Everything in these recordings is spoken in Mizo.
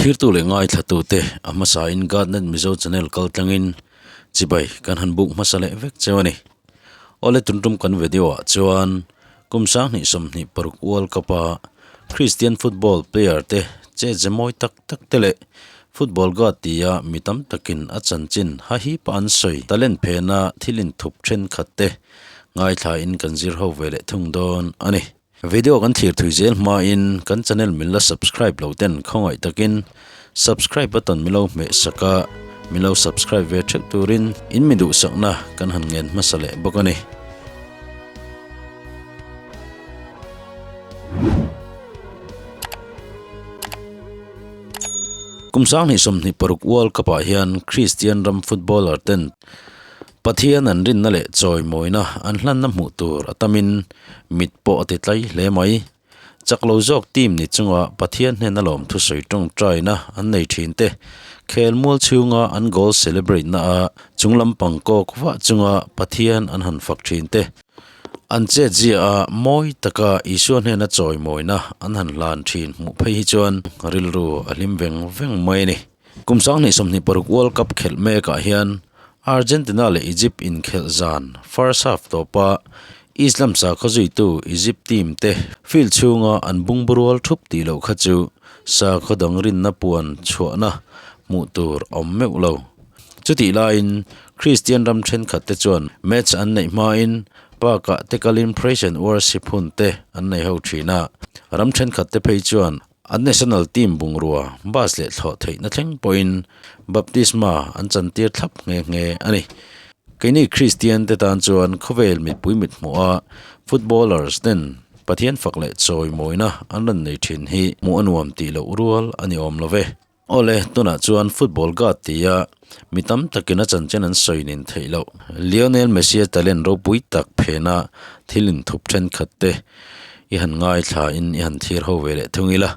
Thirtu leh ngaithlatute a hmasain Guardnet Mizo channel kal tlangin chibai kan han buk hmasa leh vek cheu a ni. Awle tun tum kan video ah chuan kum 2026 World Cup a Christian football player te che ze mawi tak tak te leh football god tia mi tam takin a chanchin ha hip a an sawi talent phena thil inthup thenkhat te ngaithla in kan zir ho ve leh thung dawn a ni. Video kan thlir thui zel hmain kan channel min la subscribe lo ten khawngaih takin subscribe button min lo hmeh sak a, min lo subscribe ve theuh turin in mi duhsakna kan han ngen hmasa leh bawk a ni. Kum 2026 World Cup ah hian Christian ram footballer ten Pathian an rinna leh chawimawina an hlanna hmuh tur a tamin mit pawh a ti tlai hle mai. Chak lo zawk team ni chunga Pathian hnena lawm thusawi tawngtaina an nei thin te, khelmual chhunga an goal celebrate na a chung lampang kawk vah chunga Pathian an han fak thin te, an chetzia a mawi taka Isua hnena chawimawina an han hlan thin hmuh phei hi chuan rilru a hlim veng veng mai a ni. Kum 2026 World Cup khelh mekah hian Argentina leh Egypt inkhelh zan first half tawpa Islam sakhaw zuitu Egypt team te field chhunga an bungburual thup tih loh kha chu sakhaw dang rinna puan chhuahna hmuh tur a awm meuh lo. Chutih laiin Christian ram thenkhat te chuan match an neih hmain park-ah te kalin praise and worship hun te an nei ho thin a, ram thenkhat te phei chuan An national team bungrua bus leh thlawh theihna thleng pawhin baptisma an chantir thlap nghe nghe a ni. Keini Kristian te tan chuan khawvel mipui mit hmuha footballers ten Pathian fak leh chawimawina an rawn nei thin hi hmuh a nuam tih loh rual a ni awm lo ve. Awle, tunah chuan football god tia mi tam takin a chanchin an sawi nin theih loh. Lionel Messi-a talent ropui tak phena thil inthup thenkhat te i han ngaithla in i han thlir ho ve leh thung ila.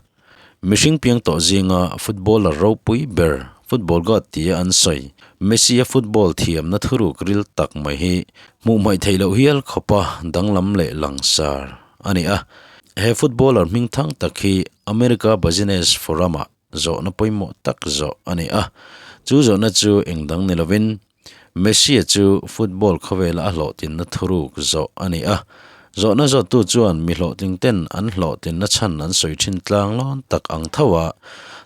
Mihring piang tawh zinga footballer ropui ber, football god tia an sawi, Messi-a football thiamna thuruk ril tak mai hi hmuh hmaih theih loh hial khawpa danglam leh langsar a ni a. He footballer hming thang tak hi America Business Forum-ah zawhna pawimawh tak zawh a ni a. Chu zawhna chu eng dang ni lovin Messi-a chu football khawvela a hlawhtlinna thuruk zawh a ni a. Zawhna zawttu chuan mi hlawhtling ten an hlawhtlinna chhan an sawi thin tlang lawn tak ang tho a,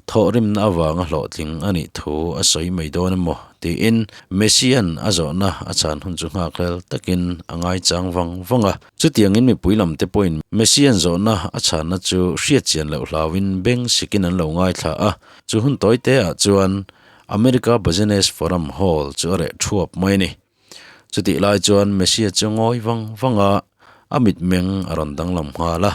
thawhrimna avanga hlawhtling a nih thu a sawi mai dawn emaw tiin Messi-a'n a zawhna a chhan hun chu nghakhlel takin a ngaichang vang vang a. Chutiangin mipui lam te pawhin Messi-a'n zawhna a chhanna chu hriatchian loh hlauin beng sikin an lo ngaithla a, chu hun tawi te ah chuan America Business Forum Hall chu a reh thuap mai a ni. Chutih lai chuan Messi-a chu ngawi vang vang a, a mitmeng a rawn danglam nghal a.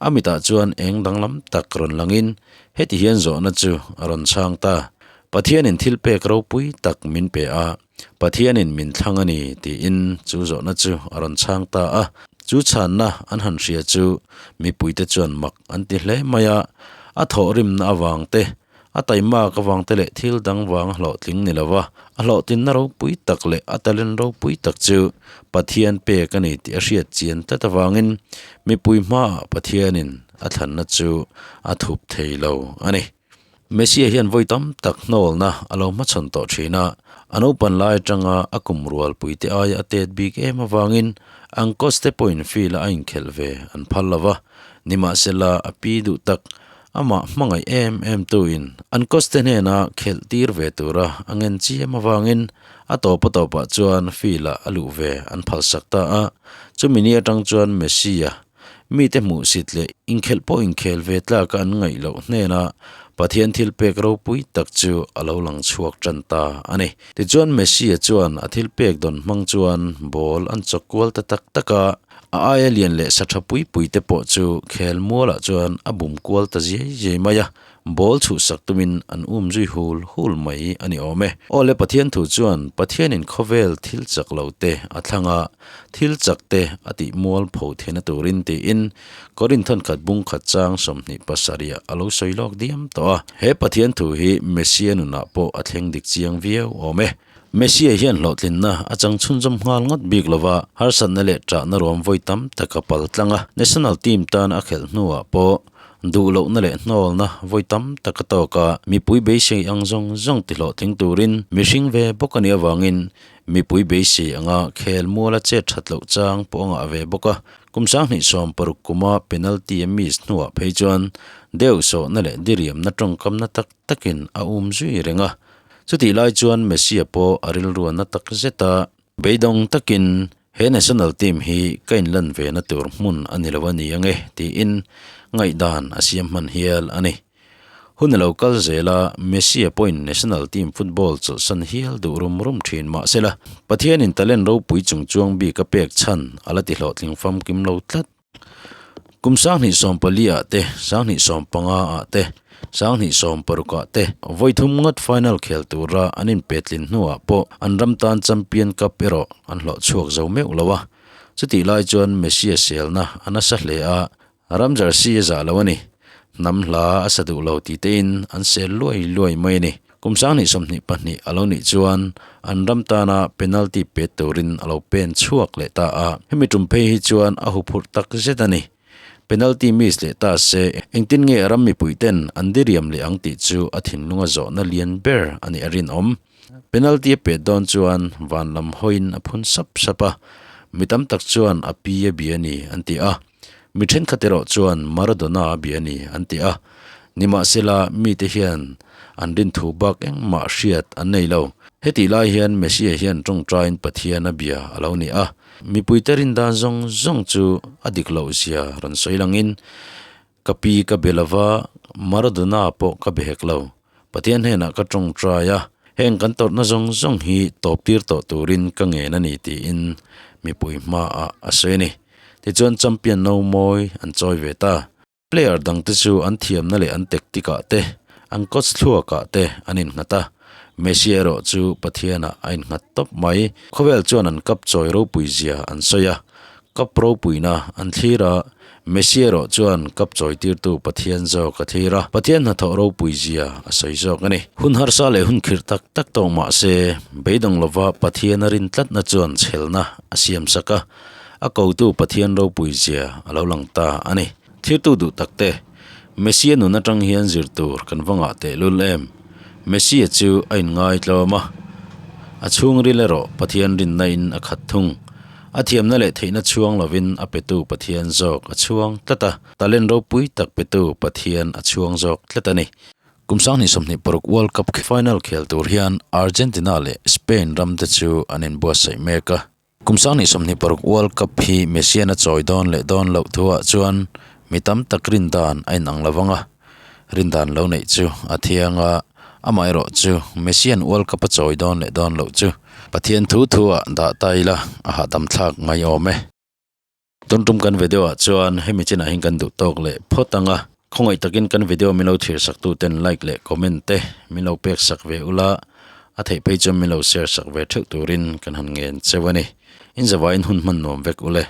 A mitah chuan eng danglam tak rawn langin heti hian zawhna chu a rawn chhang ta, Pathianin thil pek ropui tak min pe a, Pathianin min thlang a ni tiin chu zawhna chu a rawn chhang ta a. Chu chhanna an han hria chu mipuite chuan mak an ti hle mai a, a thawhrimna avang te, A taimak avang te leh thil dang vang a hlawhtling ni lova, a hlawhtlinna ropui tak leh a talent ropui tak chu Pathian pek a ni tih a hriat chian tlat avangin mipui hmaah Pathianin a thlanna chu a thup thei lo a ni. Messi-a hian vawi tam tak hnawlna a lo hmachhawn tawh thin a, a naupan lai atanga a kum rualpuite aia a tet bik em avangin an coach te pawhin field-a a inkhelh ve an phal lova, nimahsela a pi duh tak Amah hmangaih em em tuin an coach te hnena khelh tir ve tura a ngen chiam avangin a tawp a tawpah chuan field-ah a luh ve an phalsak ta a. Chumi ni atang chuan Messi-a mite hmuhsit leh inkhelh pawh inkhel ve tlaka an ngaih loh hnena Pathian thil pek ropui tak chu a lo lang chhuak tan ta a ni. Tichuan Messi-a chuan a thil pek dawn hmang chuan ball an chawk kual ta tak tak a. A aia lian leh sa tha pui pui te pawh chu khel mualah chuan a bum kual ta ziai ziai mai a, ball chhuhsak tumin an um zui hul hul mai a ni awm e. Aw le Pathian thu chuan Pathianin khawvel thil chak lo te a thlang a, thil chak te a tih mual pho theihna turin tiin Korinth khat bung khat chang 27 ah a lo sawi lawk diam tawh a. He Pathian thu hi Messia nunah pawh a thleng dik chiang viau awm e. Messi-a hian hlawhtlinna a chang chhunzawm nghal ngawt bik lova, harsatna leh ṭahna ruam vawi tam tak a pal tlang a. National team tan a khelh hnuah pawh Duh lohna leh hnawlna vawi tam tak a tawk a, mipui beisei ang zawng zawng ti hlawhtling turin mihring ve bawk a nih avangin mipui beisei anga khel muala chet that loh chang pawh a ngah ve bawk a. Kum 2016 kuma penalty a miss hnuah phei chuan deuh sawhna leh diriamna tawngkamna tak takin a um zui reng a. Chutih lai chuan Messi-a pawh a rilru a na tak zet a, beidawng takin he national team hi ka inlan ve na tur hmun a ni lo a ni ang e tiin ngaihdan a siam hman hial a ni. Hun a lo kal zel a, Messi-a pawhin national team football chawlhsan hial duh rum rum thin mah sela, Pathianin talent ropui chungchuang bik a pek chhan a la ti hlawhtling famkim lo tlat. Kum 2014 ah te, 2015 ah te, 2016 ah te vawi thum ngawt final khel tura an inpetlin hnuah pawh an ram tan Champion Cup erawh an hlawh chhuak zo meuh lo a. Chutih lai chuan Messi a selna a nasa hle a, ram jersey a zah lo a ni. Hnam hla a sa duh lo tih tein an sel luai luai mai a ni. Kum 2022 a lo nih chuan an ram tana penalty pet turin a lo pen chhuak leh ta a, hemi tum phei hi chuan a huphurh tak zet a ni. Penalty miss leh ta se engtin nge ram mipui ten an diriam leh ang tih chu a thinlunga zawhna lian ber a nih a rinawm. Penalty a pet dawn chuan van lam hawiin a phun sap sap a, mi tam tak chuan a pi a bia a ni an ti a, mi thenkhat erawh chuan Maradona a bia a ni an ti a. Nimahsela, mite hian an rinthu bak engmah hriat an nei lo. Hetih lai hian Messia hian tawngtaiin Pathian a bia a lo ni a. Mipuite rindan zawng zawng chu a dik loh zia rawn sawi langin, Ka pi ka be lova, Maradona pawh ka be hek lo. Pathian hnenah ka tawngtai a, heng kan tawrhna zawng zawng hi tawp tir tawh turin ka ngen a ni tiin mipui hmaah a sawi a ni. Tichuan champion no mawi an chawi ve ta. Player dangte chu an thiamna leh an tactic ah te, an coach thluak ah te an innghat a, Messi erawh chu Pathianah a innghat tawp mai. Khawvel chuan an cup chawi ropui zia an sawi a, cup ropuina an thlir a, Messi erawh chuan cup chawi tirtu Pathian zawk a thlir a, Pathian hnathawh ropui zia a sawi zawk a ni. Hun harsa leh hun khirh tak tak tawh mah se, beidawng lova Pathian a rin tlatna chuan chhelna a siamsak a, a kotu Pathian ropui zia a lo lang ta a ni. Thirtu duh takte, Messia nun atang hian zir tur kan va ngah tehlul em? Messia chu a inngai tlawm a, a chhungril erawh Pathian rinna in a khat thung. A thiamna leh theihna chhuang lovin a petu Pathian zawk a chhuang tlat a, talent ropui tak petu Pathian a chhuang zawk tlat a ni. Kum 2026 World Cup final khel tur hian Argentina leh Spain ramte chu an inbuatsaih mek a. Kum 2026 World Cup hi Messian a chawi dawn leh dawn loh thuah chuan mi tam tak rindan a inang lo vang a, rindan lo neih chu a thiang a, amaherawh chu Messian World Cup a chawi dawn leh dawn loh chu Pathian thu thuah dah ta ila a hahdam thlak mai awm e. Tun tum kan video ah chuan hemi chinah hian kan duh tawk leh phawt ang a, khawngaih takin kan video min lo thlir sak tu ten like leh comment te min lo pek sak ve ula, A theih phei chuan min lo share sak ve theuh turin kan han ngen cheu a ni. In zavaiin hun hman nuam vek ule.